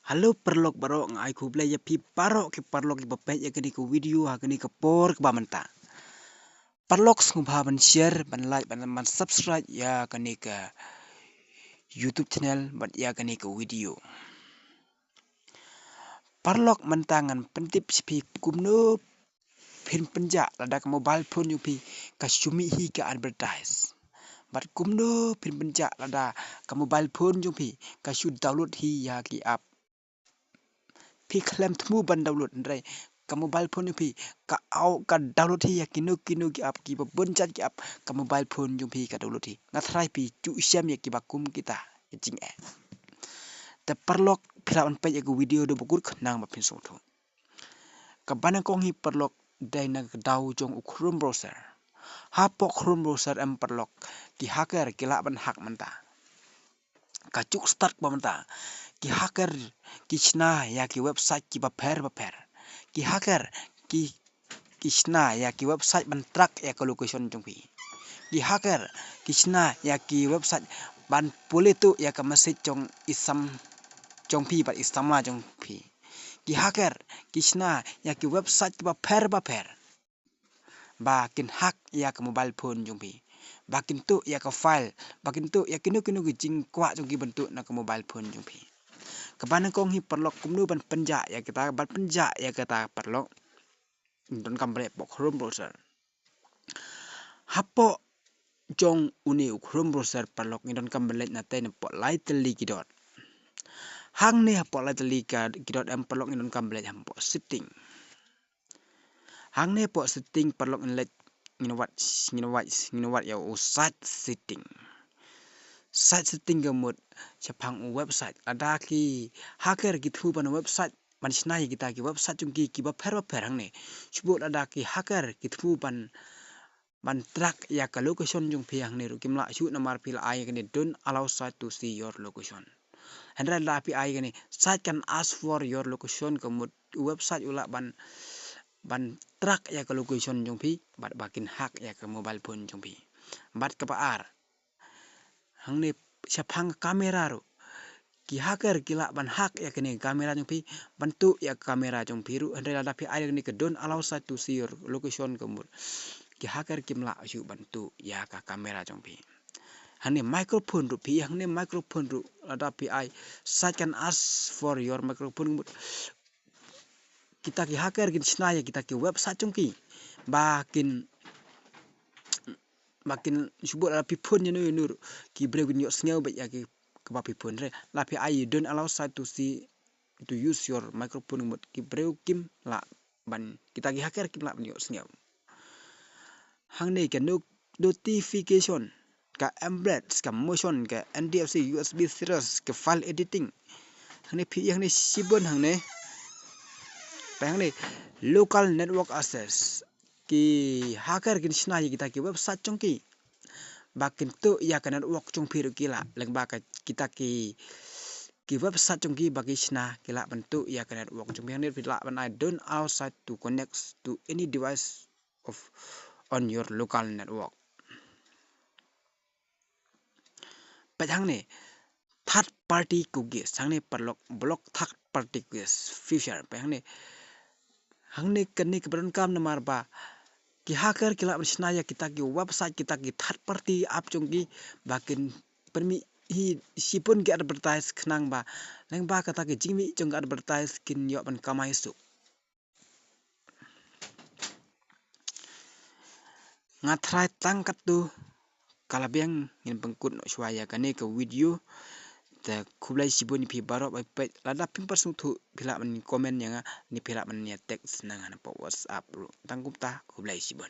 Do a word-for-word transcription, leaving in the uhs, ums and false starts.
Hello paralok baroh, nga ai khublei ïa phi baroh ki paralok kiba peit ïa kane ka video ha kane ka por kaba mynta. Paralok sngewbha ban share, ban like, ban, ban subscribe ïa kane ka YouTube channel bad ïa kane ka video. Paralok mynta ngan pyntip sha phi kumno phin pynjah lada ka mobile phone jong phi ka shu mih hi ka advertise. Bad kumno phin pynjah lada ka mobile phone jong phi ka shu download hi ïa ki app. Phi khlem thmu ban download hynrei ka mobile phone jong phi ka au, ka download hi ïa kino kino ki app, kiba bun jait ki app ka mobile phone jong phi ka download hi. Nga tharai phi ju shem ïa kiba kum kita ki jingeh. Te paralok phi lah ban peit ïa ka video haduh ba kut khnang ba phin sngewthuh. Kaba nyngkong hi paralok dei na ka daw jong u Chrome browser. Hapoh Chrome browser em paralok, ki hacker ki lah ban hack mynta. Ka juk start ba mynta, ki hacker ki shna ïa ki website kiba pher ba pher. Ki hacker ki, ki shna ïa ki website ban track ïa ka location jong phi. Ki hacker ki shna ïa ki website ban pule tuh ïa ka message jong i sam jong phi bad i samla jong phi. Ki hacker ki shna ïa ki website kiba pher ba pher ba kin hack ïa ka mobile phone jong phi, ba kin tuh ïa ka file, ba kin tuh ïa kino kino ki jingkwah jong ki ban tuh na ka mobile phone jong phi. Kaba nyngkong hi paralok kumno ban pynjah ïa kita, ban pynjah ïa kita paralok. Donkam ban leit hapoh Chrome browser. Hapoh jong une u Chrome browser paralok ngi donkam ban leit na tei napoh lai tylli ki dot. Hangne hapoh lai tylli ka, ki dot em paralok ngi donkam ban leit hapoh setting. Hangne hapoh setting paralok ngin leit, ngin wad, ngin wad, ngin wad ïa u site setting. Site setting ka mut shaphang u website. Lada ki hacker ki thmu ban website, ban shna ïa kita ki website jong ki kiba pher ba pher hangne. Shu bud lada ki hacker ki thmu ban, ban track ïa ka location jong phi hangne ruh kim lah shuh namar phi la ai kane don't allow site to see your location. Hynrei lada phi ai kane site can ask for your location ka mut u website u lah ban, ban track ïa ka location jong phi bad ba kin hack ïa ka mobile phone jong phi. Bad kaba ar, hangne shaphang ka camera ruh. Ki hacker ki lah ban hack ïa kane ka camera jong phi, ban tuh ïa ka camera jong phi ruh, hynrei lada phi ai kane ka don't allow site to see your location ka mut, ki hacker kim lah shuh ban tuh ïa ka camera jong phi. Hangne microphone ruh phi, hangne microphone ruh lada phi ai site can ask for your microphone ka mut, kita ki hacker kin shna ïa kita ki website jong ki ba kin, ba kin shu bud lada phi phone ïano ïano ruh ki briew kin ïohsngew beit ïa ki, kaba phi phone. Hynrei lada phi ai don't allow site to see, to use your microphone ka mut ki briew kim lah ban, kita ki hacker kim lah ban ïohsngew. Hangne ka no-, notification, ka embeds, ka motion, ka N D F C U S B serials, ka file editing. Hangne phi, hangne shibun hangne. Peit hangne local network access. Ki hacker kin shna ïa kita ki website jong ki ba kin tuh ïa ka network jong phi ruh ki lah, lyngba ka, kita ki, ki website jong ki ba ki shna ki lah ban tuh ïa ka network jong phi. Hangne phi lah ban ai don't allow site to connect to any device of, on your local network. Peit hangne third party cookies, hangne paralok block third party cookies feature. Peit hangne, hangne kane kaba donkam namar ba ki hacker ki lah ban shna ïa kita ki website, kita ki third party app jong ki ba kin pynmih hi shibun ki advertise khnang ba lyngba kata ki jingmih jong ki advertise kin ïoh ban kamai suk. Nga tharai tang katto ka la biang, ngin pynkut noh shuwa ïa kane ka video. Te khublei shibun ïa phi baroh ba peit, lada phim pat sngewthuh phi lah ban comment ïa nga ne phi lah ban ïa text na nga hapoh WhatsApp ruh. Tang kumta khublei shibun.